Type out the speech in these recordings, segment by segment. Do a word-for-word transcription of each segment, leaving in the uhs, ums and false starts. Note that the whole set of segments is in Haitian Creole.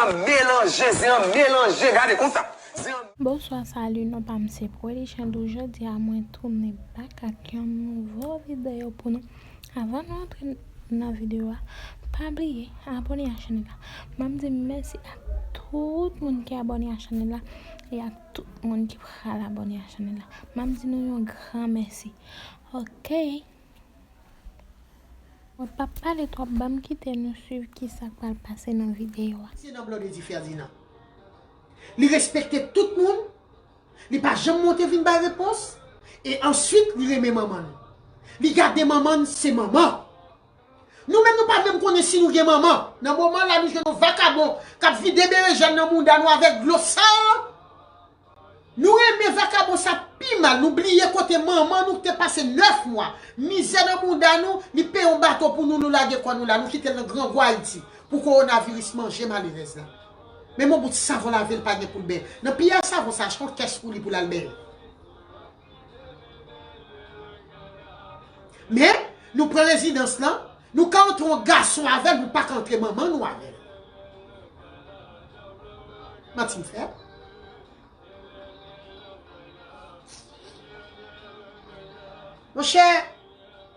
Melanje, zen an melanje, gade konsa. Zen an Bonswa, salut, non pa m se Prodichando. Jodi a mwen tounen back ak yon nouvo videyo pou nou. Avan nou antre nan videyo a, pa bliye abòne a chanèl la. M ap di mèsi ak tout moun ki abòne a chanèl la e ak tout moun ki pral abòne a chanèl la. M ap di nou yon gran mèsi. Ok. Mwen p ap pale twòp, ban m kite nou swiv kisa k pral pase nan videyo a. Mesye nan Blondedy Ferdinand. Li respekte tout moun, li pa janm monte vin bay repons, e answit li renmen manman n. Li gade manman n se manman. Nou menm nou pa menm konnen si nou gen manman. Nan moman la nou jwenn yon vakabon k ap vide berejèn nan mouda nou avèk dlo sal. Nou renmen vakabon sa pi mal, nou bliye kote manman nou te pase nèf mwa, mizè nan mouda nou, li peye yon bato pou nou, nou lage kò nou la, nou kite l nan grangou Ayiti pou kowonaviris manje malerèz la. Menm yon bout savon lave l pa gen pou l benyen. Nan piyay savon sa, achte yon kès pou li pou l al benyen. Men, nou pran rezidans lan, nou ka antre yon gason avè l, nou pa ka antre manman nou avè l. Manti m fè? Monchè,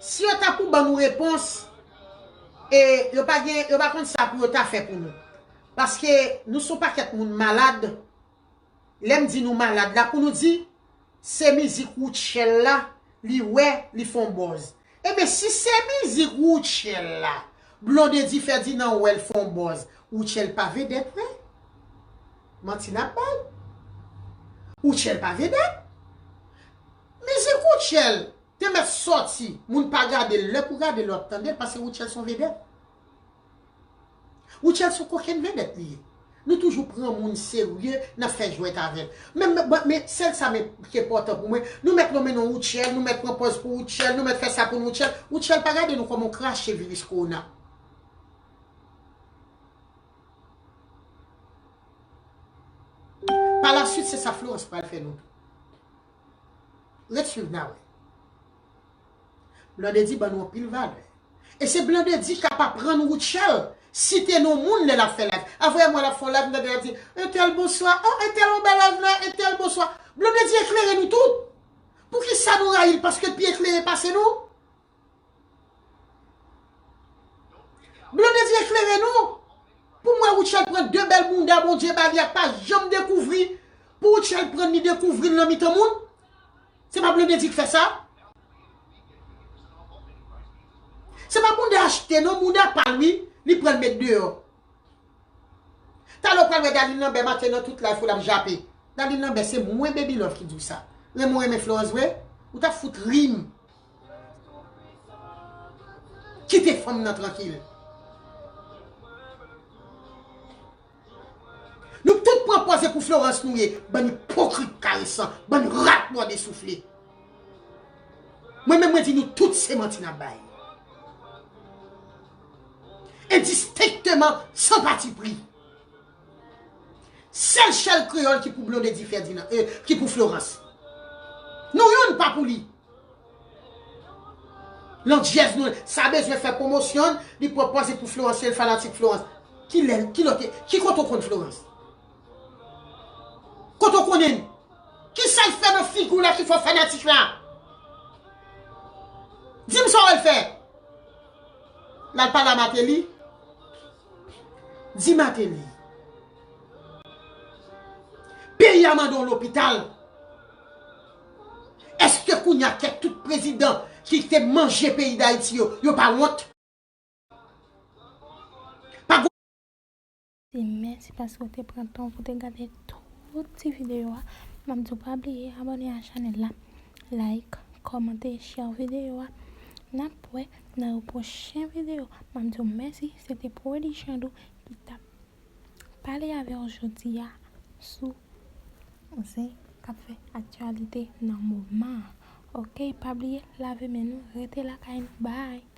si yo ta pou ban nou repons, e yo pa gen, yo pa konn sa pou yo ta fè pou nou. Paske nou se yon pakèt moun malad. Lè m di nou malad la, pou nou di se mizik Rutshelle la, li wè, li fè yon buzz. Ebyen, si se mizik Rutshelle la, Blondedy Ferdinand wè l fè yon buzz, Rutshelle pa vedèt vre? Manti n ap bay. Rutshelle pa vedèt. Mizik Rutshelle te mèt sòti, moun pa gade l, lè pou gade l w ap tande l, paske Rutshelle se yon vedèt. Rutshelle se yon kokenn vedèt li ye. Nou toujou pran moun serye, n ap fè jwèt avè l. Men, men, men sèl sa men ki enpòtan pou mwen, nou mèt nonmen non Rutshelle, nou mèt pran pòz pou Rutshelle, nou mèt fè sa pou nou Rutshelle. Rutshelle pa gade nou kòman w krache viris kowona. Palaswit se sa Florence pral fè nou tou. Ret swiv n a wè. Blondedy ban nou anpil valè. E se Blondedy k ap aprann Rutshelle site non moun lè l ap fè live. Avè mwen l ap fè yon live, m tande l ap di entèl bonswa, oh entèl anba live la, entèl bonswa. Blondedy eklere nou tout. Poukisa nou rayi l paske l pi eklere pase nou? Blondedy eklere nou. Pou mwen Rutshelle pran de bèl bounda Bondye ba li a pa janm dekouvri. Pou Rutshelle pran li dekouvri l nan mitan moun. Se pa Blondedy k fè sa. Se pa bounda achte non, bounda pa l wi, li pran l met deyò. Talè w pral wè Darline Lambert maten nan tout live ou l ap jape. Darline Lambert se mwen Baby Love ki di w sa. Renmen w renmen Florence vre? Ou t ap fout ri m. Kite fanm nan trankil. Nou tout pran pòz e pou Florence nou ye, bann ipokrit karesan, bann rat mòde soufle. Mwen menm mwen di nou tout se manti n ap bay. Endistenkteman, san patipri. Sèl chèl kreyòl ki pou Blondedy Ferdinand, euh, ki pou Florence. Nou youn pa pou li. Landjèz nou, sa bezwen fè pwomosyon, li pran pòz e pou Florence, se l fanatik Florence. Kilè, kilè w te, ki kote w konn Florence? Kote w konnen l? Kisa l fè nan figi w la ki fè w fanatik la? Di m sa w wè l fè. L al pale a Martelly. Di Martelly. Peyi a mande w lopital. Èske kounye a kèk tout prezidan ki te manje peyi Dayiti yo, yo pa wont? Di mèsi paske w te pran tan w pou te gade tout ti videyo a. M ap di w pa bliye abòne a chanèl la, like, kòmante, share videyo a. N ap wè nan yon pwochen videyo. M ap di w mèsi, se te Prodichando ki t ap pale avè w jodi a sou zen k ap fè aktyalite nan moman an. Ok, pa bliye lave men nou, rete lakay nou. Bye.